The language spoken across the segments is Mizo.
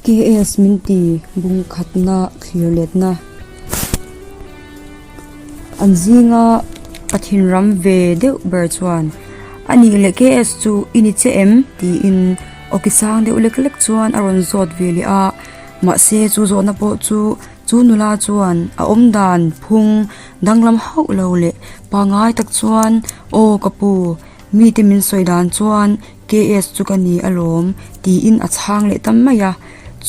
KS min ti bung khatna thlir letna an zinga Pathian ram ve deuh ber chuan a nih leh KS chu i ni che em? tiin awki sang deuh lek lek chuan a rawn zawt ve leh a mahse chu zawhna pawh chu chu nula chuan a awmdan phung danglam hauh lo leh pangngai tak chuan aw ka pu mite min sawi dan chuan KS chu ka ni alawm tiin a chhang leh ta mai a,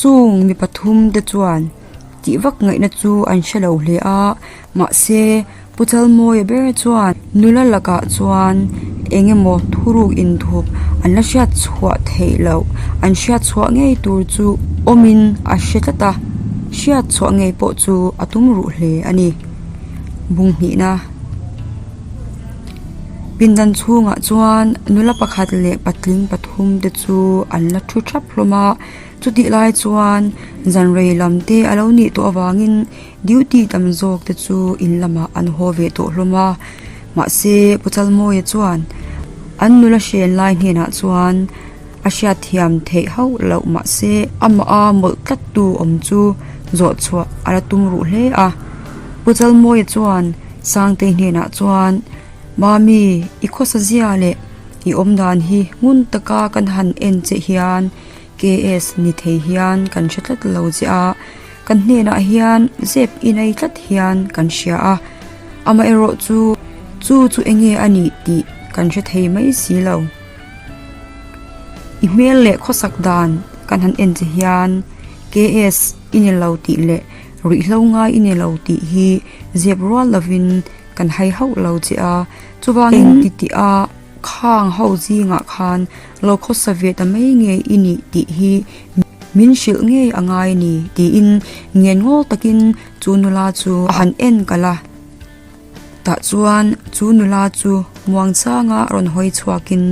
chung mi pathum te chuan tih vak ngaihna chu an hre lo hle a, mahse Pu Chalmawia ber chuan nula lakah chuan eng emaw thuruk inthup an la hriat chhuah theih loh an hriat chhuah ngei tur chu awmin a hre tlat a, hriat chhuah ngei pawh chu a tum ruh hle a ni. Bung hnihna. Pindan chhungah chuan nula pakhat leh patling pathum te chu an la thu thap hlawm a chutih lai chuan zan rei lam te a lo nih tawh avangin duty tam zawk te chu in lamah an haw ve tawh hlawm a mahse Pu Chalmawia chuan an nula hren lai hnenah chuan a hriatthiam theih hauh loh mahse amah a mawlh tlat tu awm chu zawh chhuah a la tum ruh hle a Pu Chalmawia chuan Sangtei hnenah chuan, Mami, i khawsa zia leh i awm dan hi ngun taka kan han en che hian KS ni thei hian kan hre tlat lo che a, kan hnenah hian zep i nei tlat hian kan hria a, amaherawh chu chu chu enge a nih tih kan hre thei mai si lo. I hmel leh khawsak dan kan han en che hian KS i ni lo tih leh Ruihhlo ngai i ni lo tih hi zep rual lovin kan hai hauh lo che a, chuvangin eng ti tih a khang ho zingah khan lo khawsa ve ta mai nge i nih tih hi min hrilh ngei a ngai a ni tiin ngen ngawl takin chu nula chu a han en kalh a. Tah chuan chu nula chu muangchanga rawn hawi chhuakin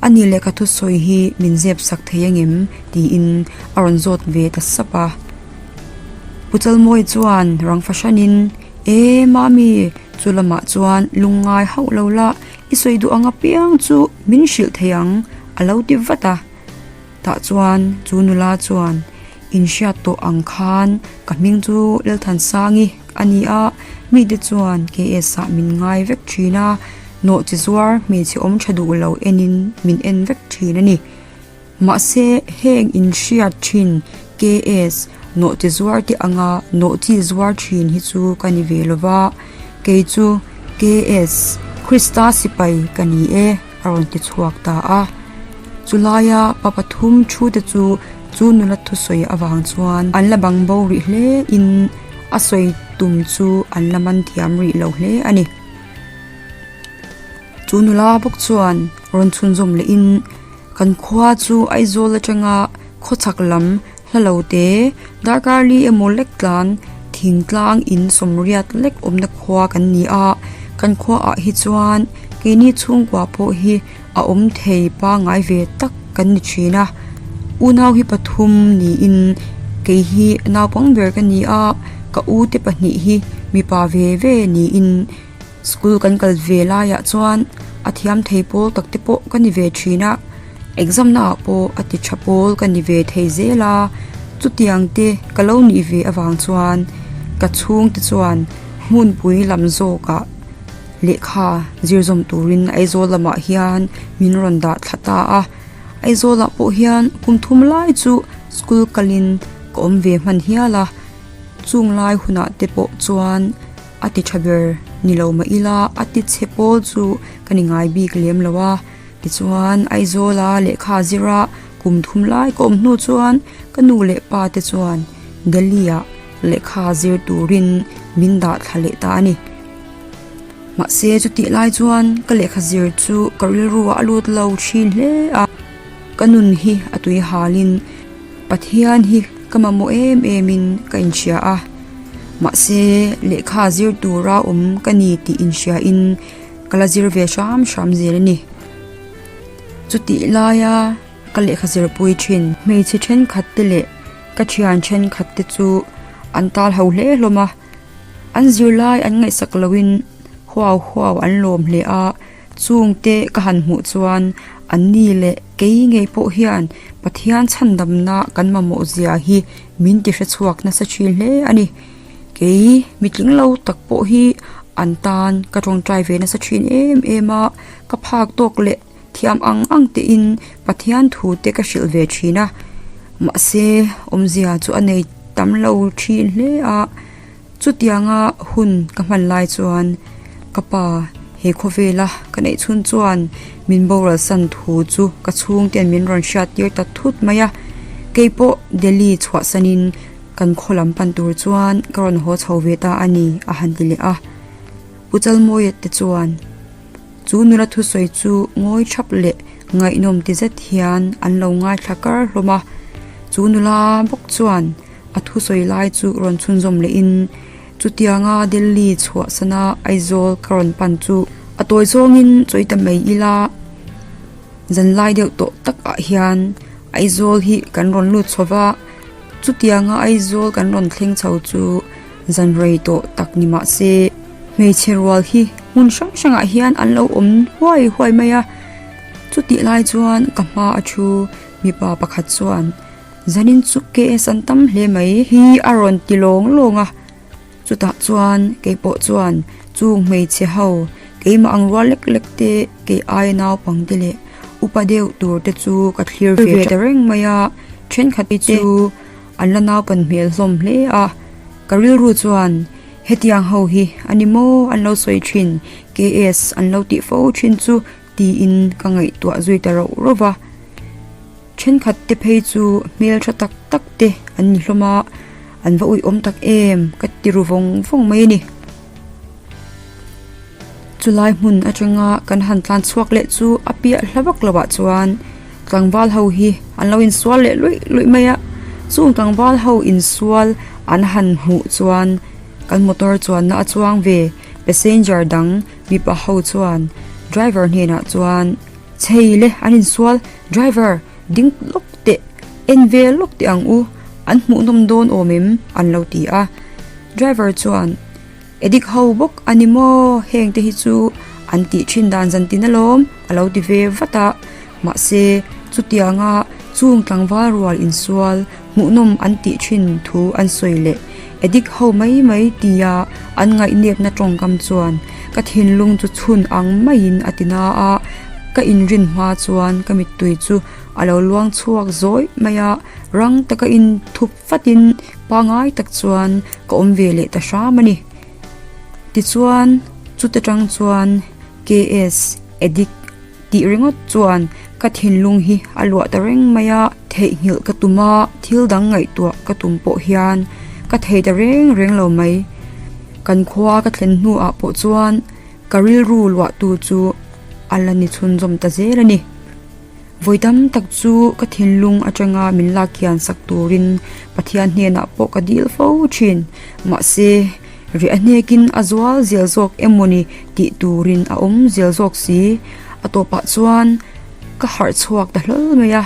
A ni leh ka thusawi hi min zep sak thei angem? tiin a rawn zawt ve ta sap a. Pu Chalmawi chuan rang fahranin, E Mami, chu lamah chuan lungngai hauh lo la, i sawi duh ang apiang chu min hrilh thei ang, a lo ti vat a. Tah chuan chu nula chuan inhriat tawh ang khan ka hming chu Lalthansangi a ni a, mite chuan KS ah min ngai vek thin a, nawh chi zuar hmeichhe awm tha duh lo enin min en vek thin a ni. Mahse heng inhriat thin KS nawh chi zuar te anga nawh chi zuar thin hi chu ka ni ve lova, kei chu KS Krista sipai ka ni e. a rawn ti chhuak ta a. Chulaia pa pathum thu te chu chu nula thusawi avang chuan an la bang bo rih hle in a sawi tum chu an la man thiam rih lo hle a ni. Chu nula bawk chuan rawn chhunzawm leh in kan khua chu Aizawl atanga khawchhak lam hla lo te darkar li emaw lek tlan thingtlang in sawmriat lek awmna khua kan ni a kan khua ah hi chuan keini chhungkua pawh hi a awm thei pangngai ve tak kan ni thin a unau hi pathum niin kei hi naupang ber ka ni a ka u te pahnih hi mipa ve ve niin School kan kal ve laiah chuan a thiam thei pawl tak te pawh ka ni ve thin a, exam naah pawh a ti tha pawl ka ni ve thei zel a, chutiang te ka lo nih ve avang chuan ka chhungte chuan hmunpui lam zawkah lehkha zir zawm turin Aizawl lamah hian min rawn dah thla ta a, Aizawlah pawh hian kum thum lai chu school kalin ka awm ve hman hial a, chung lai hunah te pawh chuan. A ti tha ber ni lo mah ila a ti chhe pawl chu ka ni ngai bik lem lo a tichuan Aizawla lehkha zira kum thum lai ka awm hnu chuan ka nu leh pa te chuan Delhi ah lehkha zir turin min dah thla leh ta a ni. Mahse chutih lai chuan ka lehkha zir chu ka rilru ah a lut lo thin hle a ka nun hi a tui halin Pathian hi ka mamawh em em in ka inhria a, mahse lehkha zir tura awm ka ni tih inhria in ka la zir ve hram hram zel a ni. Chutih laia ka lehkha zirpui thin hmeichhe thenkhat te leh ka thian thenkhat te chu an tal ho hle hlawm a, an zirlai an ngaihsak loin huau huau an lawm hle a. Chungte ka han hmuh chuan Anni leh kei ngei pawh hian Pathian chhandamna kan mamawh zia hi min ti hrechhuak nasa thin hle a ni. Kei mitling lo tak pawh hi an tan ka tawngtai ve nasa thin em em a, ka phak tawk leh thiam ang ang tein Pathian thu te ka hrilh ve thin a, mahse awmzia chu a nei tam lo thin hle a. Chutianga hun ka hman lai chuan ka pa he khawvela ka neih chhun chuan min boral san thu chu ka chhungten min rawn hriat tir ta thut mai a, keipawh Delhi chhuahsanin kan khaw lam pan tur chuan ka rawn haw chho ve ta a ni a han ti leh a. Pu Chalmawia te chuan chu nula thusawi chu ngawi thap leh ngaihnawm ti zet hian an lo ngaithla kar hlawm a, chu nula bawk chuan A thusawi lai chu rawn chhunzawm lehin, Chutianga Delhi chhuahsana Aizawl ka rawn pan chu a tawi zawngin chawi ta mai ila, zanlai deuh tawh takah hian Aizawl hi kan rawn lut chho va, chutianga Aizawl kan rawn thleng chho chu zan rei tawh tak ni mah se, hmeichhe rual hi hmun hrang hrangah hian an lo awm huai huai mai a, chutih lai chuan ka hma a thu mipa pakhat chuan. Zanin chu KS an tam hle mai hi a rawn ti lawng lawng a, chutah chuan keipawh chuan chung hmeichhe ho keimah ang rual lek lek te kei aia naupang te leh upa deuh tur te chu ka thlir ve ta reng mai a, thenkhat te chu an la naupan hmel hlawm hle a, ka rilru chuan hetiang ho hi a ni maw an lo sawi thin KS an lo tih fo thin chu tiin ka ngaihtuah zui ta rauh rauh va. Thenkhat te phei chu hmel tha tak tak te an ni hlawm a, an va uiawm tak em ka ti ru vawng vawng mai a ni. Chulai hmun atanga kan han tlan chhuak leh chu a piah hla vak lo ah chuan tlangval ho hi an lo insual leh luih luih mai a, chung tlangval ho insual an han hmuh chuan kan motor chuanna a chuang ve passenger dang mipa ho chuan driver hnenah chuan Chhei le an insual driver ding lawk teh en ve lawk teh ang u an hmuh nawm dawn awm em an lo ti a driver chuan edik ho bawk a ni maw heng te hi chu an tih thin dan zan tin alawm a lo ti ve vat a mahse chutianga chung tlangval rual insual hmuhnawm an tih thin thu an sawi leh edik ho mai mai tia an ngaihnepna tawngkam chuan ka thinlung chu chhun ang maiin a ti na a, ka inrin hma chuan ka mittui chu a lo luang chhuak zawih mai a, rang taka inthup fatin pangai tak chuan ka awm ve leh ta hram a ni. Tichuan chuta tang chuan KS addict Tih ringawt chuan ka thinlung hi a luah ta reng mai a, theihnghilh ka tum a, thil dang ngaihtuah ka tum pawh hian ka thei ta reng reng lo mai. Kan khua ka thlen hnuah pawh chuan ka rilru luahtu chu a la ni chhunzawm ta zel a ni. Vawi tam tak chu ka thinlung atanga min lak kian sak turin Pathian hnenah pawh ka dil fo thin, mahse, Rih a hnekin a zual zel zawk emawni tih turin a awm zel zawk si. A tawpah chuan ka harh chhuak ta hlawl mai a,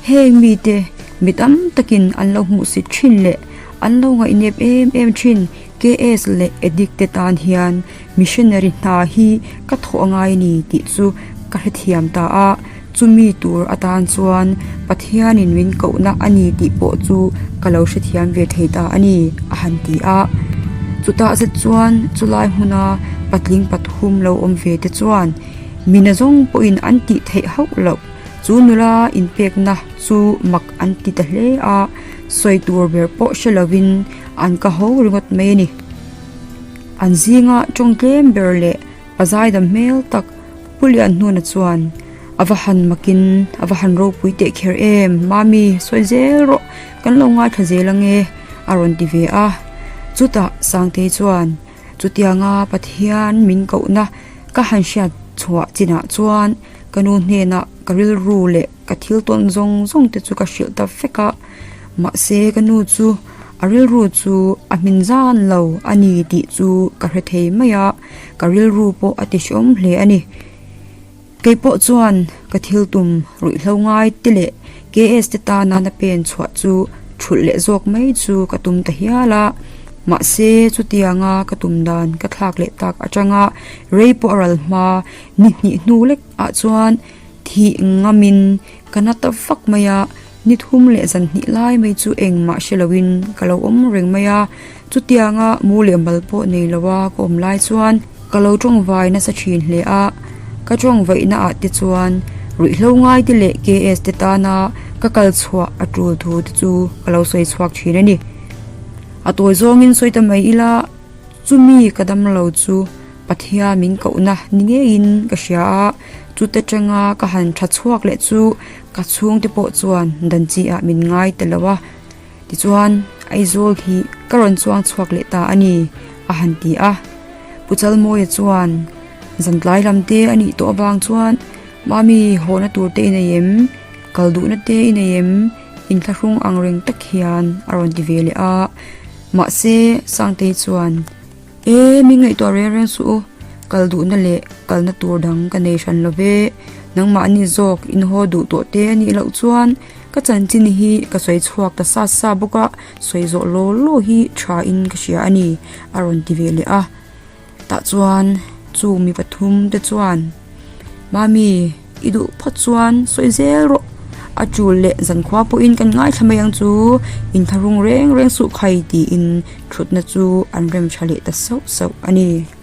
heng mite mi tam takin an lo hmuhsit thin leh an lo ngaihnep em em thin KS leh Addict te tan hian missionary hna hi ka thawh a ngai ni tih chu ka hrethiam ta a, chumi tur atan chuan Pathianin min kohna a ni tih pawh chu ka lo hrethiam ve thei ta a ni, a han ti a. Chutah zet chuan chulai hmuna patling pathum lo awm ve te chuan mina zawng pawhin an tih theih hauh loh chu nula inpekna chu mak an ti ta hle a, sawi tur ber pawh hre lovin an ka ho ringawt mai a ni. An zinga tawng tlem ber leh a zaidam hmel tak Pu Lianhnuna chuan a va han makin a va han ropui teh kher em Mami sawi zel rawh kan lo ngaithla zel ange a rawn ti ve a chutah Sangtei chuan chutianga Pathian min kohna ka han hriat chhuah chinah chuan ka nu hnenah ka rilru leh ka thil tawn zawng zawng te chu ka hrilh ta vek a mahse ka nu chu a rilru chu a hmin zan lo a ni tih chu ka hre thei mai a. Ka rilru pawh a ti hreawm hle a ni. Kei pawh chuan ka thil tum ruihhlo ngai te leh KS te tana na pen chhuah chu thulh leh zawk mai chu ka tum ta hial a. Mahse chutianga ka tum dan ka thlak leh tak atanga rei pawh a ral hma ni hnih hnu lek ah chuan. Thih ngamin ka na ta vak mai a, ni thum leh zan hnih lai mai chu engmah hre loin ka lo awm reng mai a. Chutianga mu leh mal pawh nei loa ka awm lai chuan ka lo tawngvai nasa thin hle a, ka tawngvaihna ah te chuan ruihhlo ngai te leh KS te tana ka kal chhuah a tul thu te chu ka lo sawi chhuak thin a ni. A tawi zawngin sawi ta mai ila chumi ka dam lo chu Pathian min kohna ni ngeiin ka hria a, chute tanga ka han tha chhuak leh chu ka chhungte pawh chuan dan chi ah min ngai ta lo a. Tichuan, Aizawl hi ka rawn chuang chhuak leh ta a ni, a han ti a. Pu Chalmawia chuan, Zantlai lam te a nih tawh avang chuan Mami hawhna tur te i nei em? Kal duhna te i nei em? Inthlahrung ang reng tak hian a rawn ti ve leh a. Mahse, Sangtei chuan, E, min ngaihtuah reng reng suh u, kal duhna leh kalna tur dang ka nei hran lo ve, nangmahni zawk in haw duh tawh te a nih loh chuan ka chanchin hi ka sawi chhuak ta sa sa bawk a, sawi zawh law law hi tha in ka hria a ni, a rawn ti ve leh a. Tah chuan chu mi pathum te chuan, Mami, I duh phawt chuan sawi zel rawh. A tul leh zankhua pawhin kan ngaithla mai ang chu, inthlahrung reng reng suh khai tiin thutna chu an rem tha leh ta sauh sauh a ni.